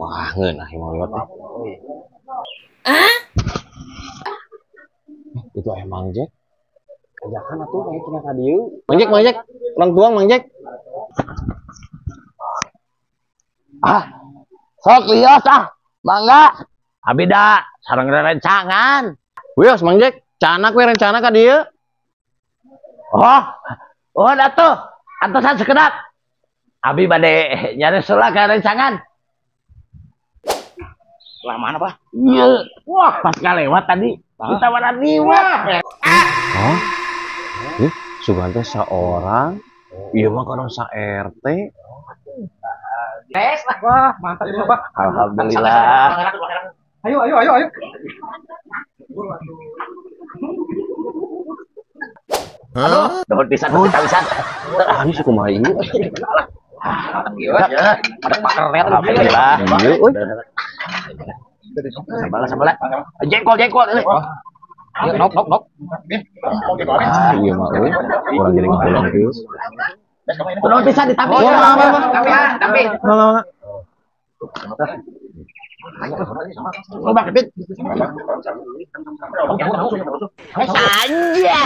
Wah, ngeunah ieu mah liwat teh. Itu aya Mang Jack. Ajakan atuh kayak cenah ka dieu. Mang Jack, Mang Jack, urang tuang Mang Jack. Ah. Sok lios ah. Mangga. Abi da sareng rerencangan. Wios Mang Jack, canak we rencana ka dieu. Oh. Oh atuh. Antosan sekedap. Abi bade nyari sula ka rencangan. Lah mana, Pak? Iya. Wah, pas ngalewat tadi. Ditawaran liwat. Hah? Ih, sugan teh saorang. Ieu mah kadang sa RT. Tes lah. Wah, mantap ini, Pak. Alhamdulillah. Ayo, ayo, ayo, ayo. Aduh, nuhun pisan teu pisan. Ah, ini kumaha ieu? Ya, ada paker. Alhamdulillah. Ieu euy. Sabar, sabar. Jengkol, jengkol. Ya, nok, nok, nok. Ah, ieu mah euy. Urang jadi ngapulang ieu. Nuhun pisan ditampi. Oh, apa, apa? Tapi, tapi. Mangga, mangga. Coba kepit. Anjay.